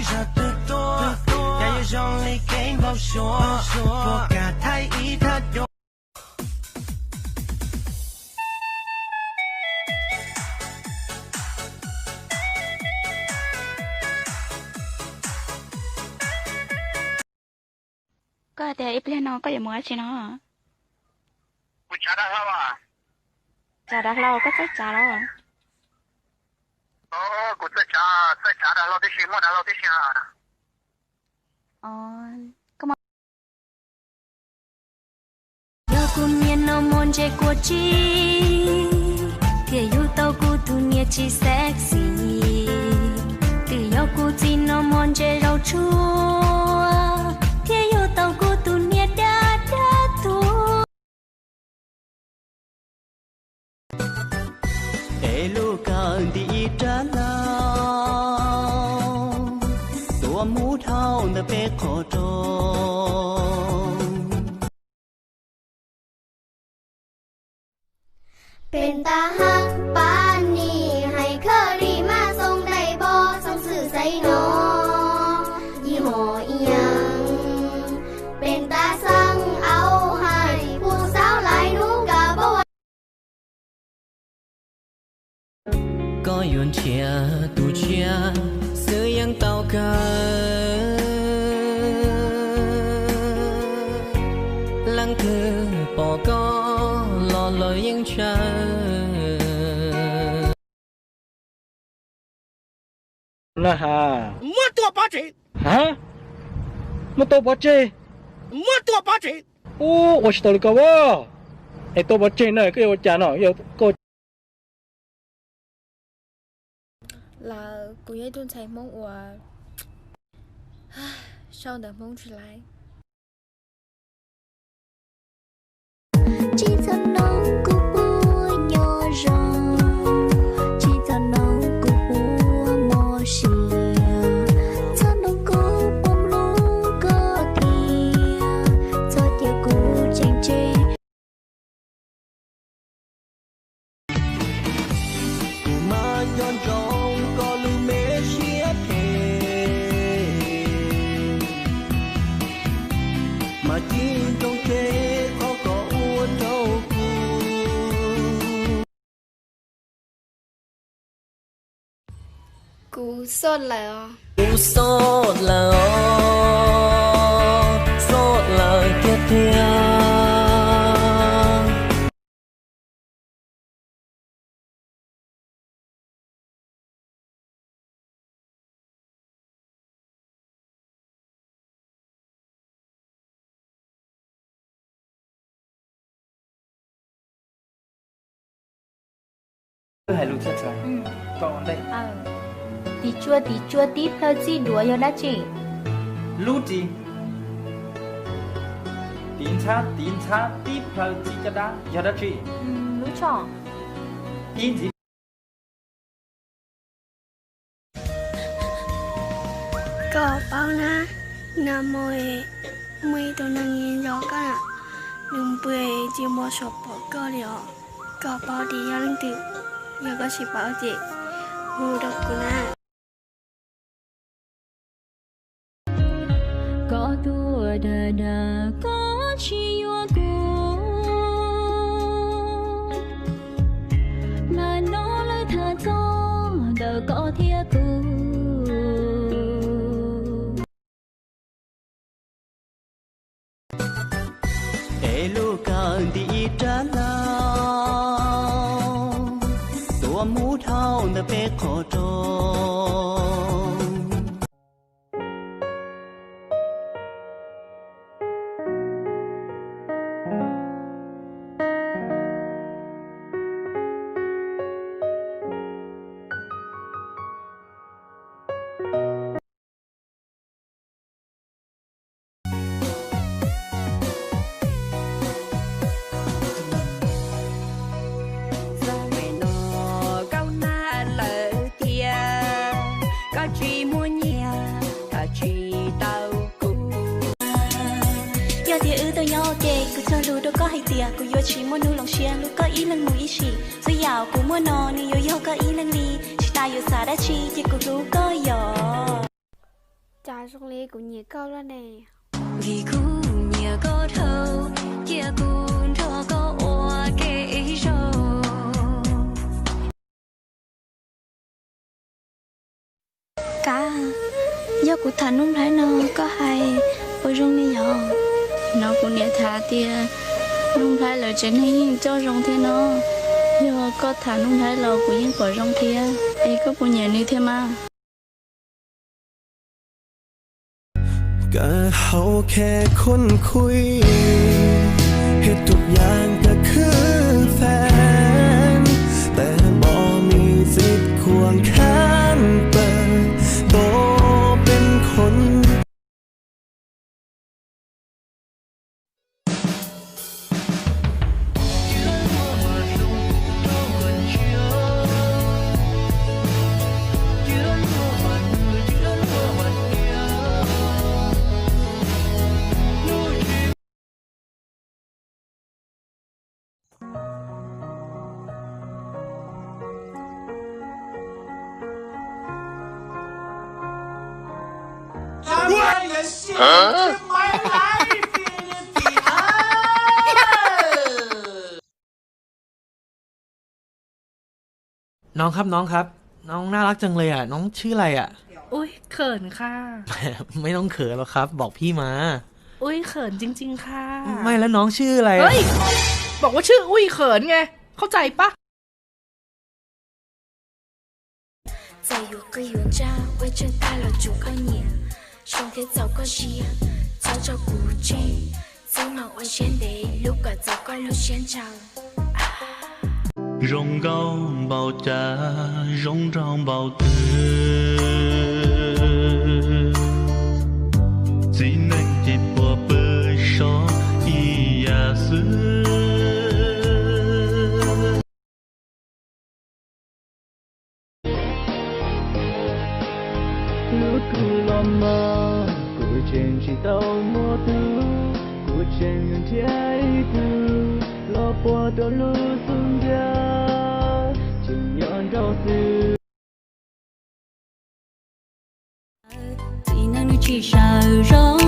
Zog twg tuaj, cas yuav zoo li kev npau suav, puas kam thaij ib thaj cuab. Koj hais tias ib pliag no koj yuav mus dab tsi no? Tsav dav hlau, koj txawj tsav los? Kuv txawj tsav, txawj tsav dav hlau tib si, muaj dav hlau tib si. Yog kuv niag no muaj ntse kua tsi, thiaj yug tau kuv tus niag tsis sexy. Twb yog kuv txiv no muaj ntse zaub tsuag, thiaj yug tau kuv tus niag dab dab tuag. Es lub kawm nti ib rab hlau, tuaj mus dhau ntawm peb qhov rooj. Pem nta hab pab nim hais khawj li maj xoo daim npog xeev xwm xaiv no, yim hom ib yaam. Pem nta xeev au hais puj xauv lais nub kav paub. Koj yuav nrhiav tus tshiab xwb yeej tau kawg, leej twg pom koj los lawv yeej ntshaw. Na has, muab tua pov tseg. Ha, muab tua pov tseg. Muab tua pov tseg. Ua tsis tau li koj as. Es tua pov tseg na, koj yuav ua cas no? Lawv, kuv yog ib tug ntxhais Hmoob uas sau ntawv Hmoob tsis laiv. Tsis txhob noog kuv puas nyob zoo, tsis txhob noog kuv puas mob siab, txhob noog kuv puas mloog koj thiab, txhob cia kuv tseem tseg. Kuv mas nco ntsoov koj lub me siab phem, mas cim ncoog tseg qhov koj ua rau kuv. Kuv xob lawm os. Kuv xob lawm os, xob lawm tiag tiag. Wb hais lus txhua txhua. Koj ua ntej. Tiv tsua tiv tsua tib plhaw txij duav yog dab tsi? Lub ris. Tiv ntxhab tiv ntxhab tib plhaw txij caj dab yog dab tsi? Lub tsho. Ib ntxiv. Koj paub na, nag hmo muaj ib tug neeg nco koj na, nws npw tsis muaj saum pom koj li os. Koj paub tias yog leej twg, yog koj tsis paub ces hu rau kuv na. Koj tuaj dag dag koj tsis yuav kuv, mas no lawv tham txog ntawm koj thiab kuv. Es lub kawm nti ib rab hlau, tuaj mus dhau ntawm peb qhov rooj. Txog me no kaub nag lawm tiag, koj tsis muaj nyiaj thov tsis tau kuv. Yog tias wb tau nyob ua ke, kuv cog lus rau koj hais tias kuv yuav tsis muaj hnub hloov siab hlub koj ib leeg mus ib sim. Txhua yam kuv muaj no nws yuav yog koj ib leeg li, tsis tas yuav xav dab tsi ces kuv hlub koj yom. Zoo li kuv nyiam koj loj ne. Vim kuv nyiam koj dhau, cia kuv nrog koj ua ke ib zaug. Kav, yog kuv tham Nuj Nplhaib no koj hais ua zoo li yog? No kuv niam tham tias Nuj Nplhaib lawv tsev neeg yeej coj zoo thiab no. Yog koj tham Nuj Nplhaib los kuv yeej pom zoo thiab, es koj puas nyiam nws thiab mas? ก็เขาแค่คนคุย ให้ทุกอย่างก็คือแฟน แต่บ่มีสิทธิ์ควงแขนเปิดตัวเป็นคน น้องครับ น้องครับ น้องน่ารักจังเลยอ่ะ น้องชื่ออะไรอ่ะ อุ้ยเขินค่ะ ไม่ต้องเขินหรอกครับ บอกพี่มา อุ้ยเขินจริงๆค่ะ ไม่แล้วน้องชื่ออะไรอ่ะ เฮ้ย บอกว่าชื่ออุ้ยเขินไง เข้าใจปะ Txawm yuav qw yuav ntsaj ua tseem tag los tsuav koj nyiam, zoo thiab txaus koj siab, txhob tso kuv tseg, txhob mas ua siab ntev lub kom txaus koj lub siab ntshaw. Zoo nkauj npaum cas zoo nraug npaum twg, txiv neej ces puas pw sov ib yam xwb. Lub kws los mas kuv tseem tsis tau muaj tug, kuv tseem nrhiav ib tug los puag rau lub xub ntiag, tseem nyob nrog xwb. Txiv neej nws tsis sawv zog,